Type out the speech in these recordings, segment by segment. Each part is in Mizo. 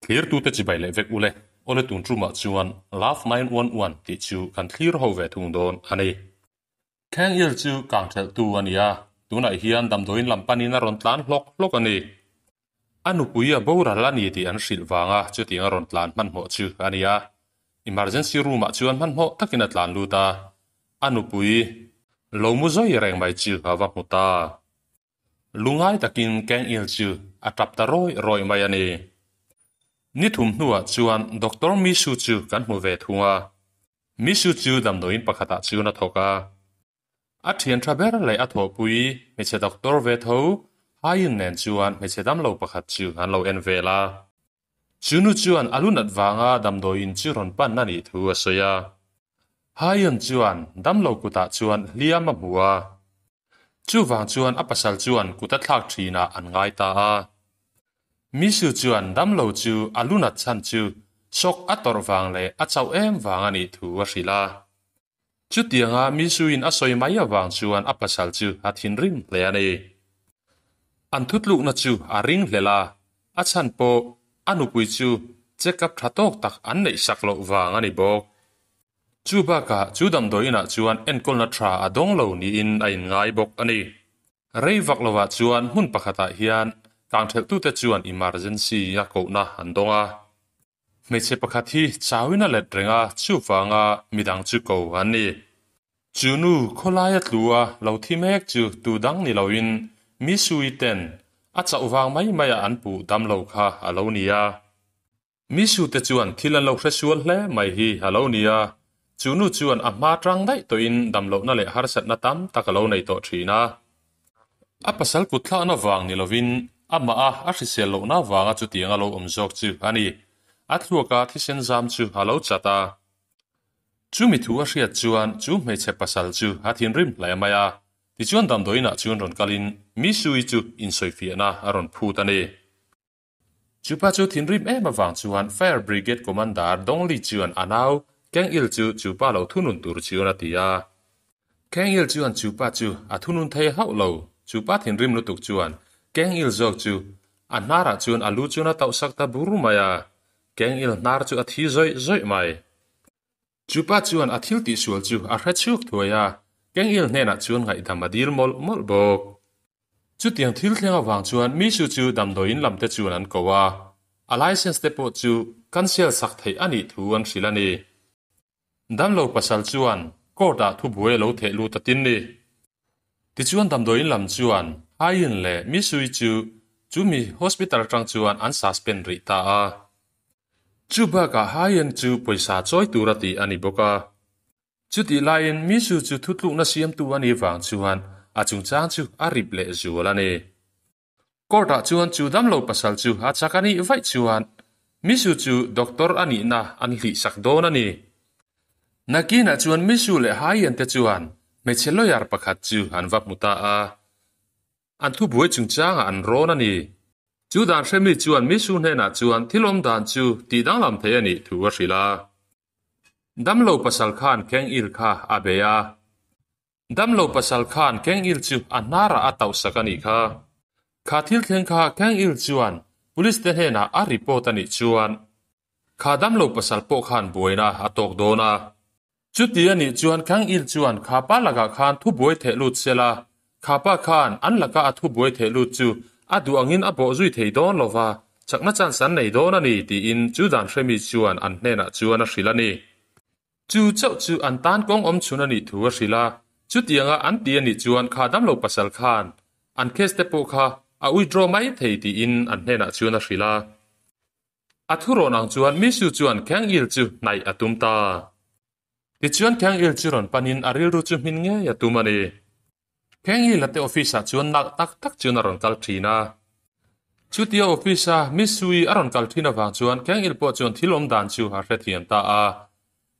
Thlirtute chibai leh vek ule, awle tun tumah chuan Love 911 tih chu kan thlir ho ve thung dawn a ni. Kheng il chu kang thelhtu a ni a, tunah hian damdawiin lam panin a rawn tlan hlawk hlawk a ni. A nupui a boral a ni tih an hrilh vanga chutiang a rawn tlan hmanhmawh chu a ni a, emergency room ah chuan hmanhmawh takin a tlan lut a, a nupui lo mu zawi reng mai chu a va hmu ta. Lungai takin Keng Il chu a tap ta rawih rawih mai a ni. Ni thum hnuah chuan Doctor Mi Su chu kan hmu ve thung a. Mi Su chu damdawiin pakhatah chuan a thawk a. A thian tha ber leh a thawhpui hmeichhe doctor ve tho Hain nen chuan hmeichhe damlo pakhat chu an lo en vel a. Chu nu chuan a lu nat vanga damdawiin chu rawn pan a nih thu a sawi a. Hain chuan damlo kutah chuan hliam a hmu a. Chuvang chuan a pasal chuan kut a thlak thinah an ngai ta a. Misu chuan damlo chu a lu nat chhan chu shock a tawrh vang leh a chauh em vang a nih thu a hrilh a. Chutianga Misuin a sawi mai avang chuan a pasal chu a thinrim hle a ni. An thutlukna chu a ring hlel a, a chhan pawh a nupui chu check up tha tawk tak an neih sak loh vang a ni bawk. Chu bakah chu damdawi inah chuan enkawlna tha a dawng lo niin a inngai bawk a ni. Rei vak lovah chuan hmun pakhatah hian kangthelhtute chuan emergency a kohna an dawng a. Hmeichhe pakhat hi chauin a let reng a, chuvanga midang chu ko an ni. Chu nu khawlaia tlu a lo thi mek chu tu dang ni loin mi sui ten a chauh vang mai maia an puh dam lo kha a lo ni a. Mi su te chuan thil an lo hre sual hle mai hi a lo ni a, chu nu chuan a hma tang daih tawhin damlohna leh harsatna tam tak a lo nei tawh thin a. A pasal kut thlakna vang ni lovin amah a a hrisel lohna vanga chutiang a lo awm zawk chu a ni. A thluaka thisen zam chu a lo chat a. Chumi thu a hriat chuan chu hmeichhe pasal chu a thinrim hle mai a. Tichuan damdawiinah chuan rawn kalin mi sui chu insawifiahna a rawn phut a ni. Chupa chu thinrim em avang chuan Fire Brigade Commander Dong Li chuan a nau Keng Il chu chupa lo thunun tur chuan a ti a. Keng Il chuan chupa chu a thunun thei hauh lo. Chupa thinrim lutuk chuan Keng Il zawk chu a hnarah chuan a lu chuan a tauhsak ta bur mai a. Keng Il hnar chu a thi zawih zawih mai. Chupa chuan a thil tihsual chu a hre chhuak thuai a, Keng Il hnenah chuan ngaihdam a dil mawlh mawlh bawk. Chutiang thil thleng avang chuan Misu chu damdawiin lam te chuan an ko a, a license te pawh chu cancel sak theih a nih thu an hrilh a ni. Damlo pasal chuan court ah thubuai a lo theh lut a tin ni. Tichuan damdawiin lam chuan Hayin leh Misui chu chumi hospital atang chuan an suspend rih ta a. Chu bakah Hayin chu pawisa chawi tur a tih a ni bawk a. Chutih laiin Misu chu thutlukna siamtu a nih vang chuan a chungchang chu a rip leh zual a ni. Court-ah chuan chu damlo pasal chu a chak a nih vaih chuan Misu chu doctor a nihna an hlihsak dawn a ni. Nakinah chuan Misu leh Haiyan te chuan hmeichhe lawyer pakhat chu an va hmu ta a. An thubuai chungchangah an rawn a ni. Chu dan hremi chuan Misu hnenah chuan thil awm dan chu tih danglam thei a nih thu a hrilh a. Damlo pasal khan Keng Il kha a bei a. Damlo pasal khan Keng Il chu a hnarah a tauhsak a nih kha. Kha thil thleng kha Keng Il chuan police te hnenah a report a nih chuan kha damlo pasal pawh khan buaina a tawk dawn a. Chuti a nih chuan Keng Il chuan kha pa lakah khan thubuai theh lut sela, kha pa khan an laka a thubuai theh lut chu a duh angin a bawh zui thei dawn lo va, chakna chance an nei dawn a ni tiin chu dan hremi chuan an hnenah chuan a hrilh a ni. Chu chauh chu an tan kawng awm chhun a nih thu a hrilh a, chutianga an ti a nih chuan kha damlo pasal khan an case te pawh kha a withdraw mai thei tiin an hnenah chuan a hrilh a. A thurawn ang chuan Misu chuan Kang Il chu hnaih a tum ta. Tichuan Kang Il chu rawn panin a rilru chu hmin ngei a tum a ni. Kang Il-a te office-ah chuan nalh tak tak chuan a rawn kal thin a. Chutia office-a Misui a rawn kal thin avang chuan Kang Il pawh chuan thil awm dan chu a hrethiam ta a.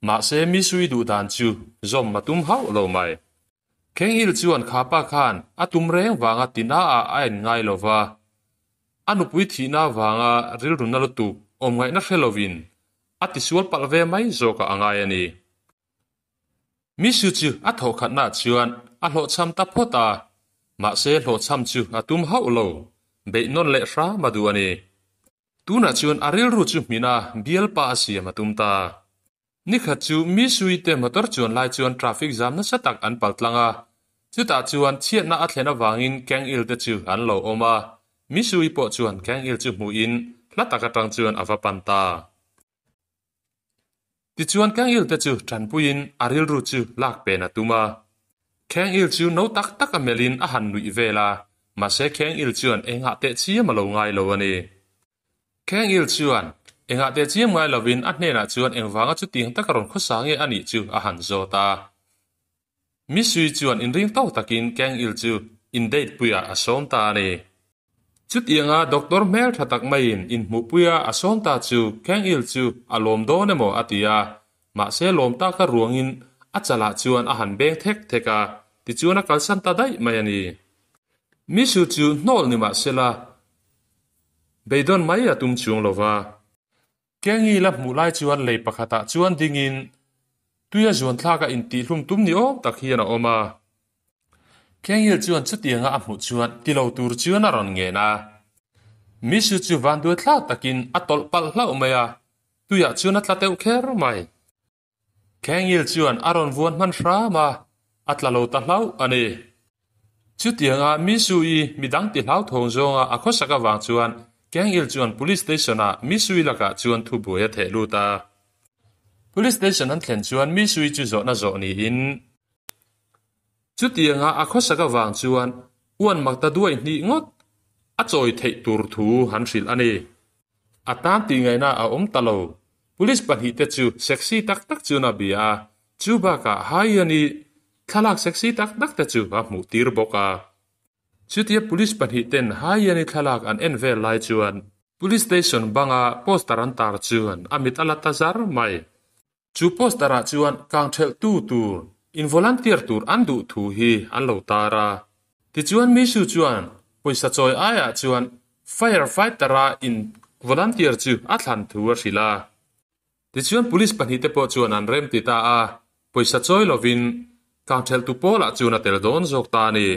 Mahse Misui duh dan chu zawm a tum hauh lo mai. Kang Il chuan kha pa khan a tum reng vanga tina-ah a en ngai lo va. A nupui thihna avanga rilru na lutuk awm ngaihna hre lovin a tisual palh ve mai zawkah a ngai a ni. Misu chu a thawhkhatnaah chuan a hlawhchham ta phawt a, mahse hlawhchham chu a tum hauh lo, beih nawn leh hram a duh a ni. Tunah chuan a rilru chu hmin a, bialpa a siam a tum ta. Nikhat chu mi suite motor chuan lai chuan traffic jam nasa tak an pal tlang a, chutah chuan chhiatna a thlen avangin Kang Il te chu an lo awm a, mi sui pawh chuan Kang Il chu hmuhin hla tak atang chuan a va pan ta. Tichuan Kang Il te chu tanpuiin a rilru chu lak pen a tum a. Kang Il chu no tak tak a melhin a han nuih vel a, mahse Kang Il chuan engah teh chiam a lo ngai lo a ni. Kang Il chuan engah teh chiam ngai lovin a hnenah chuan engvanga chutiang taka rawn khawsa nge a nih chu a han zawt a. Misui chuan inring tawk takin Kang Il chu in date puiah a sawm ta a ni. Chutianga doctor hmel tha tak maiin inhmuhpuia a sawm ta chu Kang Il chu a lawm dawn emaw a ti a, mahse lawm taka ruangin a chalah chuan a han beng thek thek a, tichuan a kalsan ta daih mai a ni. Misu chu hnawl ni mahsela beidawn mai a tum chuang lova. Kengi la hmuh lai chuan lei pakhatah chuan dingin tuia zuan thlak a intihhlum tum ni awm tak hian a awm a. Kengil chuan chutianga a hmuh chuan ti lo tur chuan a rawn ngen a. Misu chu vanduai thlak takin a tawlh palh hlauh mai a, tuiah chuan a tla teuh kher mai. Kengil chuan a rawn vuan hman hram a, a tla lo ta hlauh a ni. Chutianga Misui midang ti hlauthawng zawnga a khawsak avang chuan Kengil chuan Police Station-ah Misui lakah chuan thubuai a theh lut a. Police Station an thlen chuan Misui chu zawhna zawh niin chutianga a khawsak avang chuan uan makta duai hnih ngawt a chawi theih tur thu han hrilh a ni. A tan tih ngaihna a awm ta lo. Police pahnihte chu sexy tak tak chuan a bia a, chu bakah Haiyan-i thlalak sexy tak tak te chu a hmuh tir bawk a. Chutia police pahnihten Haiyan-i thlalak an en vel lai chuan Police station banga poster an tar chuan a mit a la ta zar mai. Chu poster ah chuan kang thelh tu tur, in volunteer tur an duh thu hi an lo tar a. Tichuan Mishu chuan pawisa chawi aiah chuan fire fighter a in volunteer chu a thlan thu a hrilh a. Tichuan police pahnihte pawh chuan an rem ti ta a, pawisa chawi lovin kang thelh tu pawlah chuan a tel dawn zawk ta a ni.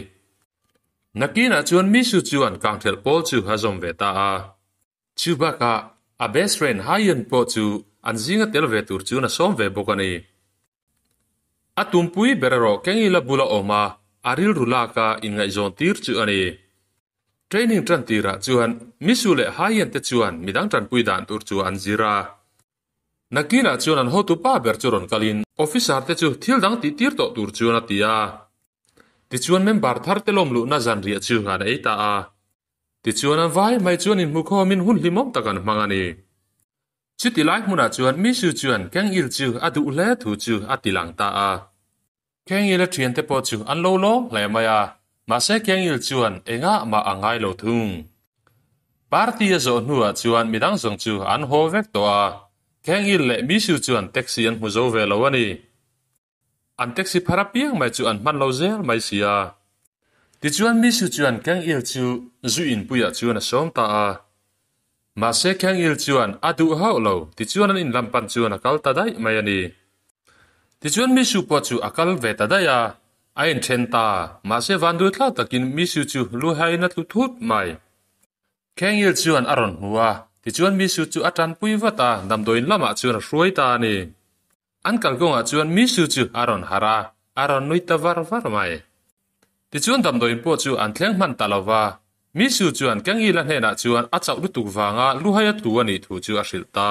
Nakinah chuan Mishu chuan kang thelh pawl chu a zawm ve ta a. Chu bakah a best friend Haeun pawh chu an zinga tel ve tur chuan a sawm ve bawk a ni. A tumpui ber erawh Kengila bula awm a, a rilru lak a inngaihzawn tir chu a ni. Training tan tirah chuan Misu leh Haeun te chuan midang tanpui dan tur chu an zir a. Nakinah chuan an hotu pa ber chu rawn kalin officer te chu thil dang tih tir tawh tur chuan a ti a. Tichuan member thar te lawm luhna zanriah chu an ei ta a. Tichuan an vai mai chuan inhmukhawmin hun hlimawm tak an hmang a ni. Chuti lai hmunah chuan Misu chuan Kang Il chu a duh hle thu chu a ti lang ta a. Kang Il a thiante pawh chu an lo lawm hle mai a, mahse Kang Il chuan engah mah a ngai lo thung. Party a zawh hnuah chuan midang zawng chu an haw vek tawh a, Kang Il leh Misu chuan taxi an hmu zo ve lo a ni. An taxi phar apiang mai chu an hman lo zel mai si a. Tichuan Misu chuan Kang Il chu zu inpuiah chuan a sawm ta a. Mahse Kang Il chuan a duh hauh lo, tichuan an inlam pan chuan a kal ta daih mai a ni. Tichuan Misu pawh chu a kal ve ta daih a, a inthen ta, mahse vanduai thlak takin Misu chu lu haiin a tlu thut mai. Kang Il chuan a rawn hmu a, tichuan Misu chu a tanpui vat a, damdawiin lamah chuan a hruai ta a ni. An kalkawngah chuan Misu chu a rawn harh a, a rawn nui ta var var mai. Tichuan damdawiin pawh chu an thleng hman ta lo va, Misu chuan Kengila hnenah chuan a chauh lutuk vanga luhai a tlu a nih thu chu a hrilh ta.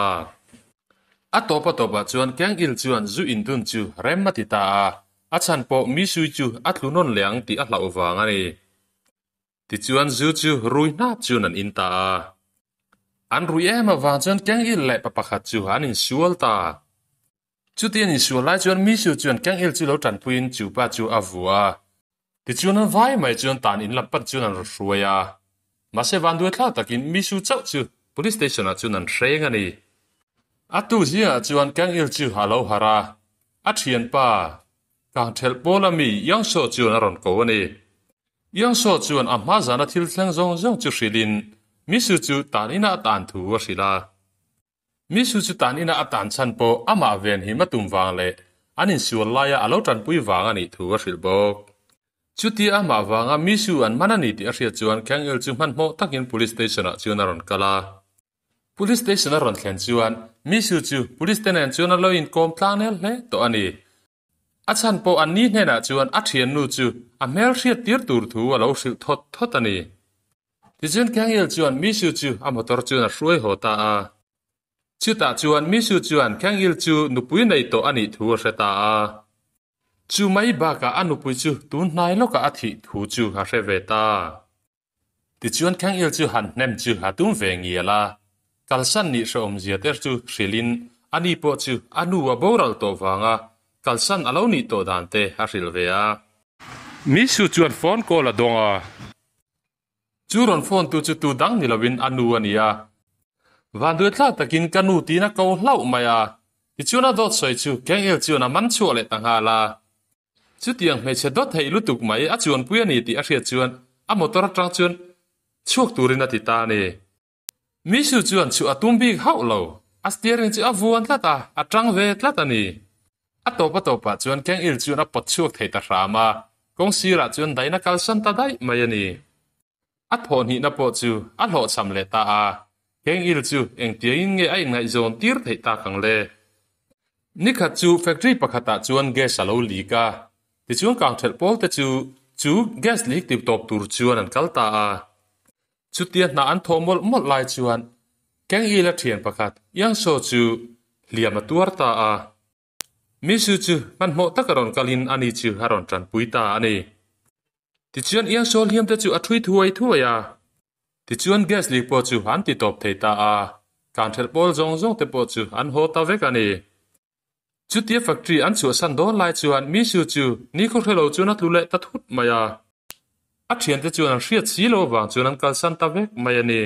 A tawp a tawpah chuan Kengil chuan zu indun chu rem a ti ta a, a chhan pawh Misui chu a tlu nawn leh ang tih a hlauh vang a ni. Tichuan zu chu rui hnap chuan an in ta a. An rui em avang chuan Kengil leh pa pakhat chu an insual ta. Chuti an insual lai chuan Misu chuan Kengil chu lo tanpuiin chu pa chu a vua a. Tichuan an vai mai chuan tan in lam pan chuan an rawn hruai a. Mahse vanduai thlak takin Misu chauh chu Police Station ah chuan an hreng a ni. A tu zingah chuan Kengil chu a lo harh a, a thianpa Kangthelh pawl a mi Youngsaw chuan a rawn ko a ni. Youngsaw chuan a hma zana thil thleng zawng zawng chu hrilhin Misu chu tan inah a tan thu a hrilh a. Misu chu tan inah a tan chhan pawh amah ven him a tum vang leh an insual laia a lo tanpui vang a nih thu a hrilh bawk. Chutia amah vanga Misu an man a ni tih a hriat chuan Kang Il chu hmanhmawh takin Police Station ah chuan a rawn kal a. Police station a rawn thlen chuan Misu chu police te nen chuan a lo inkawm tlang nel hle tawh a ni. A chhan pawh an ni hnenah chuan a thiannu chu a hmel hriat tir tur thu a lo hrilh thawt thawt a ni. Tichuan Kangil chuan Misu chu a motor chuan a hruai haw ta a. Chutah chuan Misu chuan Kangil chu nupui nei tawh a nih thu a hre ta a. Chu mai bakah a nupui chu tun hnai lawkah a thih thu chu a hre ve ta. Tichuan Kangil chu han hnem chu a tum ve ngial a. Kalsan nih hrehawmzia te chu hrilhin ani pawh chu a nu a boral tawh vanga kalsan a lo nih tawh dan te a hrilh ve a. Misu chuan phone call a dawng a. Chu rawn phone tu chu tu dang ni lovin a nu a ni a. Vanduai thlak takin ka nu tiin a ko hlauh mai a. Tichuan a dawt sawi chu Kengel chuan a man chhuah leh ta nghal a. Chutiang hmeichhe dawt theih lutuk mai a chuanpui a ni tih a hriat chuan a motor atang chuan chhuak turin a ti ta a ni. Misu chuan chhuah a tum bik hauh lo, a steering chu a vuan tlat a, a tang ve tlat a ni. A tawp a tawpah chuan Kengil chuan a pawt chhuak thei ta hram a, kawng sirah chuan daihna kalsan ta daih mai a ni. A thawhhnihna pawh chu a hlawhchham leh ta a, Kengil chu engtiangin nge a inngaihzawn tir theih tak ang le? Nikhat chu factory pakhatah chuan gas a lo leak a, tichuan kangthelh pawl te chu chu gas leak ti tawp tur chuan an kal ta a. Chutia hna an thawh mawlh mawlh lai chuan Keng-ila thian pakhat Yangso chu hliam a tuar ta a. Misu chu hmanhmawh taka rawn kalin ani chu a rawn tanpui ta a ni. Tichuan Yangso hliam te chu a thui thuai thuai a. Tichuan gas leak pawh chu an ti tawp thei ta a, kanthelh pawl zawng zawng te pawh chu an haw ta vek a ni. Chutia factory an chhuahsan dawn lai chuan Misu chu nikhaw hre lo chuan a tlu leh ta thut mai a. A thiante chuan an hriat si lo avang chuan an kalsan ta vek mai a ni.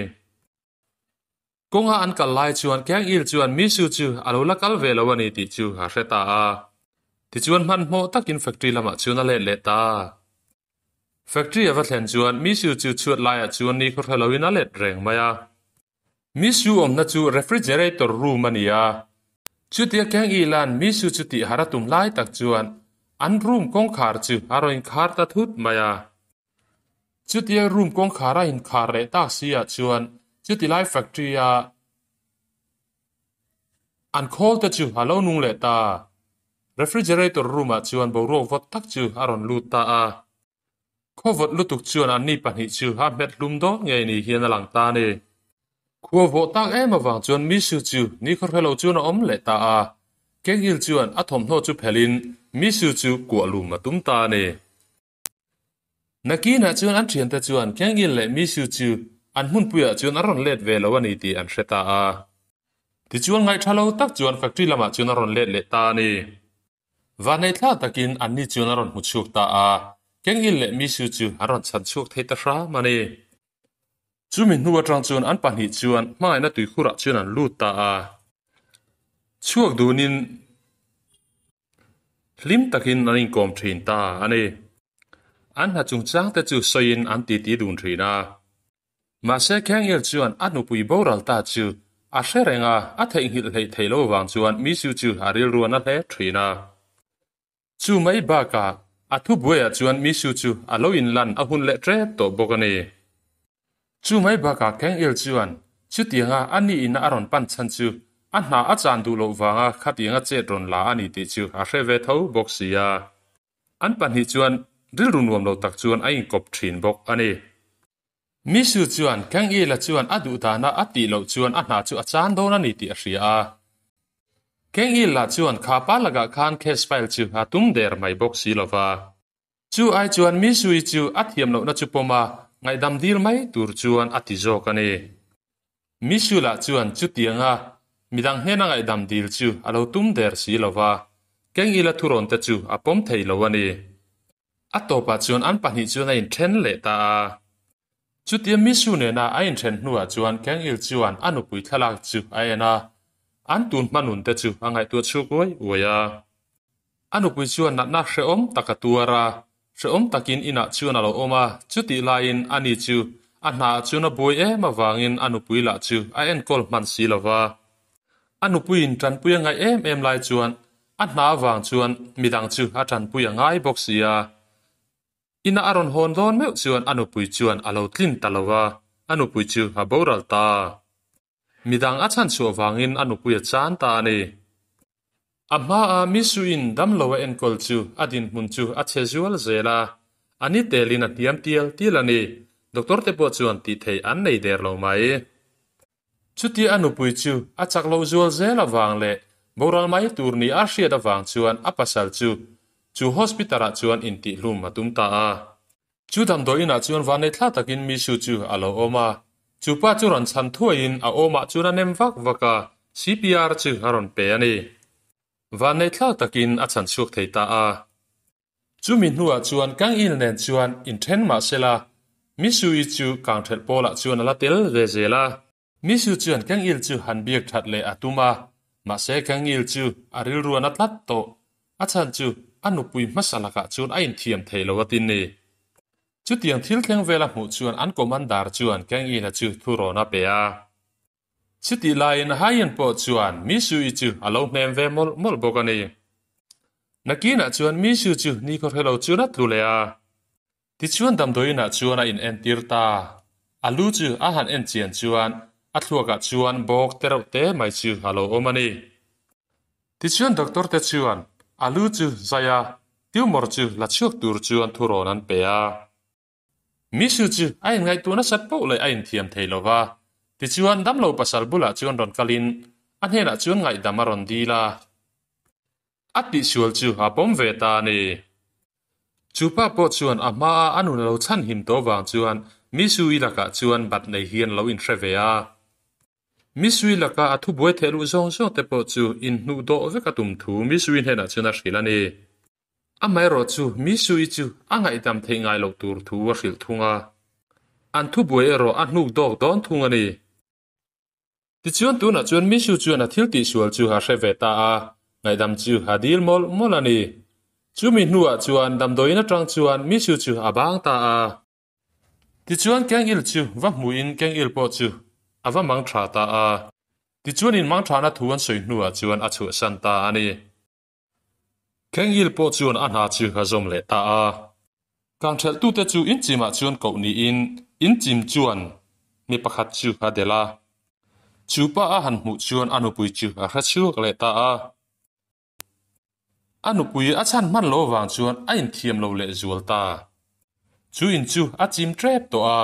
Kawnga an kal lai chuan Kang Il chuan Misu chu a lo la kal ve lo a ni tih chu a hre ta a. Tichuan hmanhmawh takin factory lamah chuan a let leh ta. Factory a va thlen chuan Misu chu chhuat laiah chuan nikhaw hre loin a let reng mai a. Misu awmna chu refrigerator room a ni a. Chutia Kang Ilan Misu chu tih har a tum lai tak chuan an room kawngkhar chu a rawn inkhar ta thut mai a. Chutia room kawngkhar a inkhar leh tak si ah chuan chuti lai factory a an khawl te chu a lo nung leh ta. Refrigerator room ah chuan boruak vawt tak chu a rawn lut ta a. Khawvawt lutuk chuan anni pahnih chu a hmet hlum dawn ngei ni hian a lang ta a ni. Khua vawh tak em avang chuan Misu chu nikhaw hre lo chuan a awm leh ta a. Kengil chuan a thawmhnaw chu phelhin Misu chu kuah lum a tum ta a ni. Nakinah chuan an thiante chuan Kengil leh Misu chu an hmunpuiah chuan an rawn let ve lo a ni tih an hre ta a. Tichuan ngaihtha lo tak chuan factory lamah chuan a rawn let leh ta a ni. Vanneihthla takin anni chuan a rawn hmu chhuak ta a, Kengil leh Misu chu an rawn chhan chhuak thei ta hram a ni. Chumi hnu atang chuan an pahnih chuan hmangaihna tuikhurah chuan an lut ta a, chhuak dunin hlim takin an inkawm thin ta a ni. An hna chungchang te chu sawiin an titi dun thin a. Mahse Kengil chuan a nupui boral ta chu a hre reng a, a theihnghilh hleih theih lo vang chuan Misu chu a rilru a na hle thin a. Chu mai bakah a thubuaiah chuan Misu chu a lo inlan a hun leh tep tawh bawk a ni. Chu mai bakah Kengil chuan chutianga a niin a rawn pan chhan chu a hna a chan duh loh vanga khatianga chet rawn la a ni tih chu a hre ve tho bawk si a. An pahnih chuan rilru nuam lo tak chuan a inkawp thin bawk a ni. Misu chuan Kang-ila chuan a duh dana a tih loh chuan a hna chu a chan dawn a ni tih a hria a. Kang-ila chuan kha pa lakah khan case file chu a tum der mai bawk si lo va. Chu ai chuan Misui chu a thiam lohna chu pawm a, ngaihdam dil mai tur chuan a ti zawk a ni. Misula chuan chutianga midang hnena ngaihdam dil chu a lo tum der si lo va, Kang-ila thurawn te chu a pawm thei lo a ni. A tawpah chuan an pahnih chuan a inthen leh ta a. Chutia Misu nena a inthen hnuah chuan Kang-il chuan a nupui thlalak chu a en a, an tun hma nun te chu a ngaihtuah chhuk uai uai a. A nupui chuan natna hrehawm tak a tuar a, hrehawm takin inah chuan a lo awm a, chutih laiin ani chu a hnaah chuan a buai em avangin a nupui lah chu a enkawl hman si lo va. A nupuiin tanpui a ngaih em em lai chuan a hna avang chuan midang chu a tanpui a ngai bawk si a. Ina a rawn hawn dawn meuh chuan a nupui chuan a lo tlin ta lo va, a nupui chu a boral ta. Midang a chhanchhuah vangin a nupui a chan ta a ni. A hmaa Misuin damlo a enkawl chu a dinhmun chu a chhe zual zel a, a ni telin a hniam tial tial a ni. Doctor te pawh chuan tih theih an nei der lo mai. Chutia a nupui chu a chak loh zual zel avang leh boral mai tur ni a hriat avang chuan a pasal chu chu hospital ah chuan intihhlum a tum ta a. Chu damdawi inah chuan vanei thla takin Misu chu a lo awm a, chu pa chu rawn chhan thuaiin a awmah chuan a nem vak vak a, CPR chu a rawn pe a ni. Vanei thla takin a chhan chhuak thei ta a. Chumi hnuah chuan Kang Il nen chuan inthen mah sela, Misu-i chu kangthelh pawlah chuan a la tel ve zel a. Misu chuan Kang Il chu han biak that leh a tum a, mahse Kang Il chu a rilruan a tlat tawh. A chhan chu a nupui hmasa lakah chuan a inthiam thei lo a tin ni. Chutiang thil thleng vel a hmuh chuan an commander chuan Kang Il-a chu thurawn a pe a. Chutih laiin Hayen pawh chuan Misu-i chu a lo hnem ve mawlh mawlh bawk a ni. Nakinah chuan Misu chu nikhaw hre lo chuan a tlu leh a. Tichuan damdawiinah chuan a inentir ta. A lu chu a han en chian chuan a thluakah chuan bawk te reuh te mai chu a lo awm a ni. Tichuan doctor te chuan a lu chu zai a, tumor chu la chhuak tur chuan thurawn an pe a. Misu chu a inngaihtuah nasat poh leh a inthiam thei lo va, tichuan damlo pasal bulah chuan rawn kalin a hnenah chuan ngaihdam a rawn dil a. A tihsual chu a pawm ve ta a ni. Chu pa pawh chuan a hmaa a nun a lo chhanhim tawh vang chuan Misui lakah chuan bat nei hian a lo inhre ve a. Misui laka a thubuai theh luh zawng zawng te pawh chu inhnuh dawh vek a tum thu Misui hnenah chuan a hrilh a ni. Amaherawh chu Misui chu a ngaihdam theih ngai loh tur thu a hrilh thung a. An thubuai erawh a hnuk dawk dawn thung a ni. Tichuan tunah chuan Mishu chuan a thil tihsual chu a hre ve ta a, ngaihdam chu a dil mawlh mawlh a ni. Chumi hnuah chuan damdawiin atang chuan Mishu chu a bang ta a. Tichuan Keng-il chu va hmuhin Keng-il pawh chu a va mang tha ta a. Tichuan in mang thana thu an sawi hnuah chuan a chhuahsan ta a ni. Keng-il pawh chuan a hna chu a zawm leh ta a. Kangthelhtute chu inchimah chuan koh niin inchim chuan mi pakhat chu a delh a. Chu pa a han hmuh chuan a nupui chu a hre chhuak leh ta a. A nupui a chhan hman lo avang chuan a inthiam lo leh zual ta. Chu in chu a chim tep tawh a.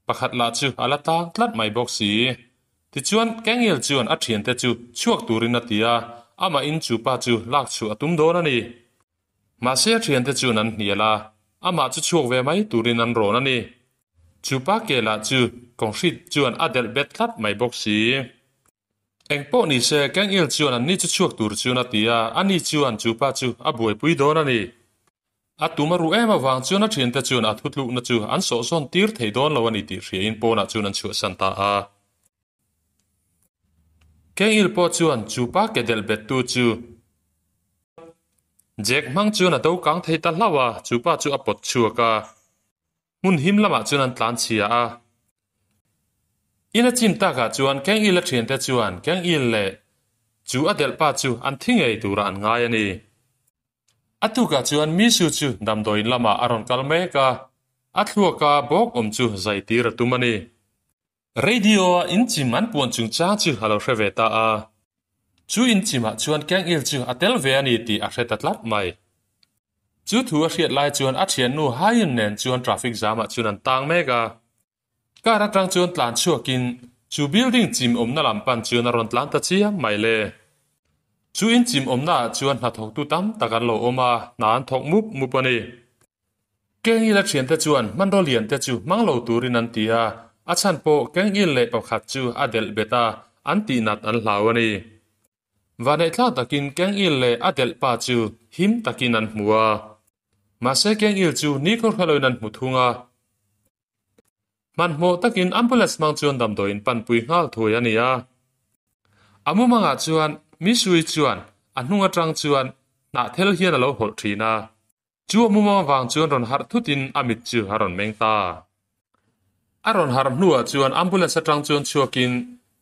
Pakhat lah chu a la tang tlat mai bawk si. Tichuan, Kengel chuan a thiante chu chhuak turin a ti a, amahin chu pa chu lak chhuah a tum dawn a ni. Mahse a thiante chuan an hnial a, amah chu chhuak ve mai turin an rawn a ni. Chu pa ke lah chu concrete chuan a delh bet tlat mai bawk si. Eng pawh ni se, Kengel chuan anni chu chhuak tur chuan a ti a, ani chuan chu pa chu a buaipui dawn a ni. A tum a ruh em avang chuan a thiante chuan a thutlukna chu an sawhsawn tir thei dawn lo a ni tih hriain pawnah chuan an chhuahsan ta a. Kengil pawh chuan chu pa ke delh bettu chu Jack hmang chuan a do kang thei ta hlauh a, chu pa chu a pawt chhuak a. Hmun him lamah chuan an tlan chhia a. In a chim takah chuan Kengil a thiante chuan Kengil leh chu a delh pa chu an thi ngei turah an ngai a ni. A tukah chuan Misu chu damdawiin lamah a rawn kal mek a, a thluaka bawk awm chu zai tir a tum a ni. Radio-a inchim an puan chungchang chu a lo hre ve ta a, chu inchimah chuan Keng-il chu a tel ve a ni tih a hre ta tlat mai. Chu thu a hriat lai chuan a thiannu Haiyun nen chuan traffic jam-ah chuan an tang mek a. Car atang chuan tlan chhuakin chu building chim awmna lam pan chuan a rawn tlan ta chiam mai le. Chu in chim awmna ah chuan hnathawktu tam tak an lo awm a, hna an thawk mup mup a ni. Kengil a thiante chuan hmanraw lian te chu hmang lo turin an ti a, a chhan pawh Kengil leh pakhat chu a delh bet a, an tihnat an hlau a ni. Vaneihthlak takin Kengil leh a delh pa chu him takin an hmu a. Mahse Kengil chu nikhaw hrelo in an hmu thung a. Hmanhmawh takin ambulance hmang chuan damdawiin panpui nghal thuai a ni a. A mumangah chuan Misui chuan a hnung atang chuan hnahthel hian a lo hawlh thin a. Chu a mumang avang chuan rawn harh thutin a mit chu a rawn meng ta. A rawn harh hnuah chuan ambulance atang chuan chhuakin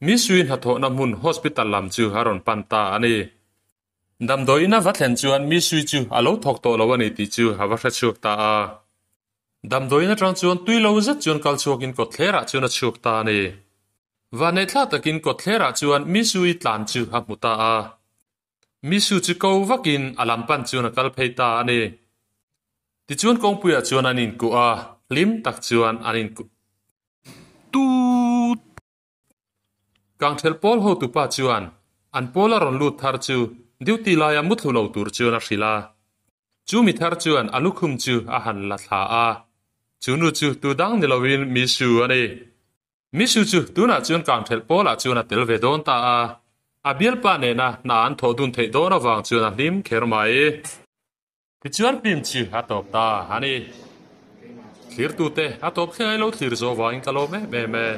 Misui hnathawhna hmun hospital lam chu a rawn pan ta a ni. Damdawiin a va thlen chuan Misui chu a lo thawk tawh lo a ni tih chu a va hrechhuak ta a. Damdawiin atang chuan tui lo zet chuan kal chhuakin kawtthlerah chuan a chhuak ta a ni. Vanneihthla takin kawtthlerah chuan Misui tlan chu a hmu ta a. Misu chu ko vakin a lam pan chuan a kal phei ta a ni. Tichuan kawngpuiah chuan an inkuh a, hlim tak chuan an inkuh tut. Kangthel pawl hotupa chuan an pawl a rawn lut thar chu duty laia muthlu lo tur chuan a hrilh a. Chu mi thar chuan a lukhum chu a han la thla a, chu nu chu tu dang ni loin Misu a ni. Misu chu tunah chuan Kangthelh pawlah chuan a tel ve dawn ta a, a bialpa nena hna an thawh dun theih dawn avang chuan a hlim kher mai. Tichuan film chu a tawp ta a ni. Thlirtute a tawp thleng ai lo thlir zawh vangin ka lawm em em e.